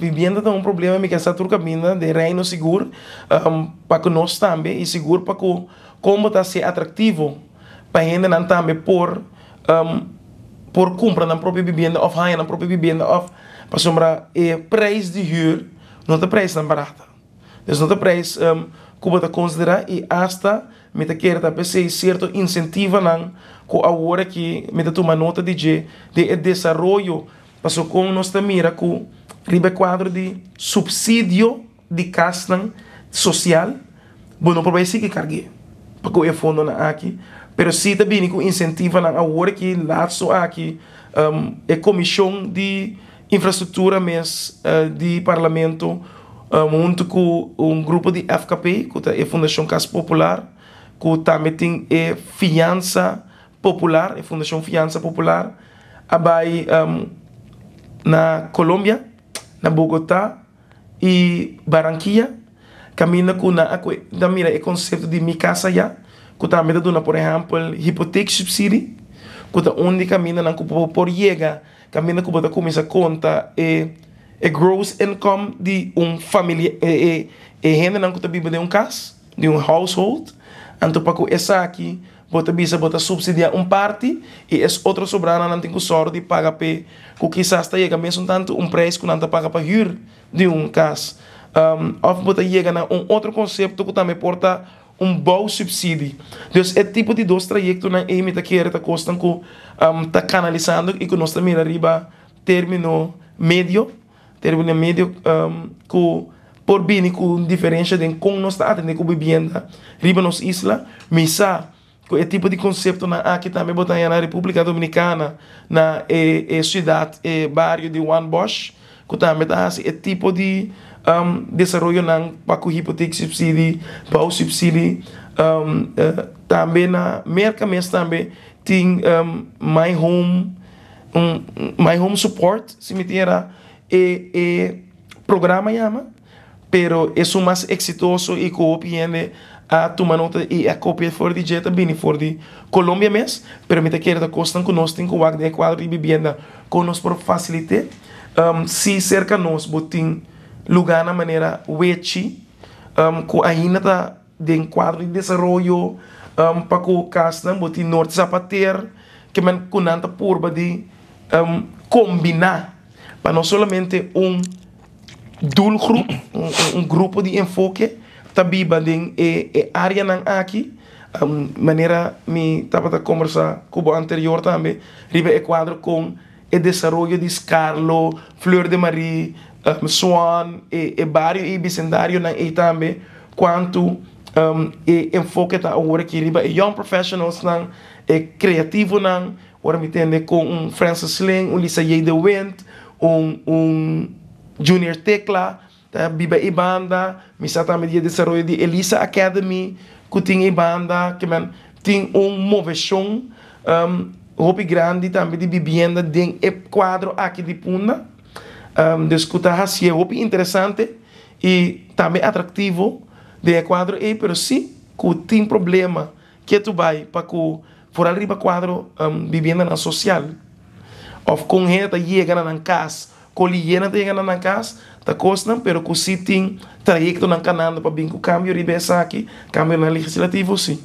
Vivienda ta un problema mi ke sa tur kaminda den Reino sigur pa ku nos tambe i sigur pa ku kon bo ta hasi atraktivo pa hendenan tambe por por kumpra nan propio bibienda òf haña nan propio bibienda òf pasobra e preis di hür no ta preisnan barata. Dus no ta preis ku bo ta konsiderá i asta mi ta kere ta p'esei sierto insentivanan ku awor aki mi ta tuma nota di dje den e desaroyo pasobra kon nos ta mira ku riba e kuadro di supsidio di kasnan sosial bo no por bai sigui karg'é pa ku e fondonan aki pero si ta bini ku insentivanan awor aki laatsto aki e komishon di Infrastruktura mes di Parlamento huntu ku un grupo di FKP, ku ta e Fundashon Kas Popular, ku tambe tin e Fiansa Popular, e Fundashon Fiansa Popular, a bai na Colombia, na Bogotá i Barranquilla, kaminda ku nan a kue ta mira e konsepto di Mi Casa Ya, ku tambe ta duna por ehèmpel hipoteeksubsidie, ku ta un di kamindanan ku bo por yega. Kaminda ku bo ta kuminsá konta e e gross income di un familia e e hendenan ku ta biba den un kas, di un household, anto pa ku esaki bo ta bisa bo ta supsidiá un parti i es otro sobranan nan tin ku sòru di paga p'e ku kisas ta yega mesun tantu un preis ku nan ta paga pa hür di un kas. Òf bo ta yega na un otro konsepto ku tambe por ta un bouwsubsidie. Dus e tipo di dos trayectonan ei mi ta kere ta cosnan cu ta canalisando y cu nos ta mira riba termino medio, termino medio cu por bini cu un diferencia den con nos ta atende cu bibienda riba nos isla. Mi sa cu e tipo di conceptonan aki tambe bo ta haña na Republica Dominicana na e ciudad, e bario di Juan Bosch. Ku tambe ta hasi e tipo di desaroyonan pa ku hipotek subsidi, bou subsidi. Tambe na Merka mes tambe tin My Home, My Home Support si mi tin era e e programa yama. Pero esun mas eksitoso i ku hopi hende a tuma nota i a kopia for di dje ta bini for di Colombia mes. Pero mi ta kere ta kosnan ku nos tin ku wak den e kuadro di bibienda kon nos por fasilit'é. Si serka nos bo tin lugánan manera Wechi ku ainda ta den kuadro di desaroyo pa ku kasnan bo tin Noord Zapateer ke men ku nan ta purba di kombiná pa no solamente un doelgroep, un grupo di enfoke ta biba den e areanan aki, manera mi tabata kombersá ku bo anterior tambe riba e kuadro kon e desaroyo di Scarlo, Fleur de Marie, Swan, e bario i bisendarionan ei tambe, kuantu e enfoke ta awor aki riba e young professionalsnan, e kreativonan. Ora mi tende con un Francis Sling, un Lisa J. de Windt, un un Junior Tecla ta biba ei banda, mi sa tambe di e desaroyo di Elisa Academy cu tin ei banda, ke men tin un movecion hopi grandi tambe di bibienda den e cuadro aki di Punda, dus cu ta hacié hopi interesante y tambe atractivo den e cuadro ei, pero si cu tin problema. Ketu bai pa ku foral riba kuadro bibiendanan sosial òf kon hende ta yega na nan kas, kon liyenan ta yega na nan kas, ta kosnan pero ku si tin trayektonan kanando pa bin ku kambio riba esaki, kambionan legislativo si.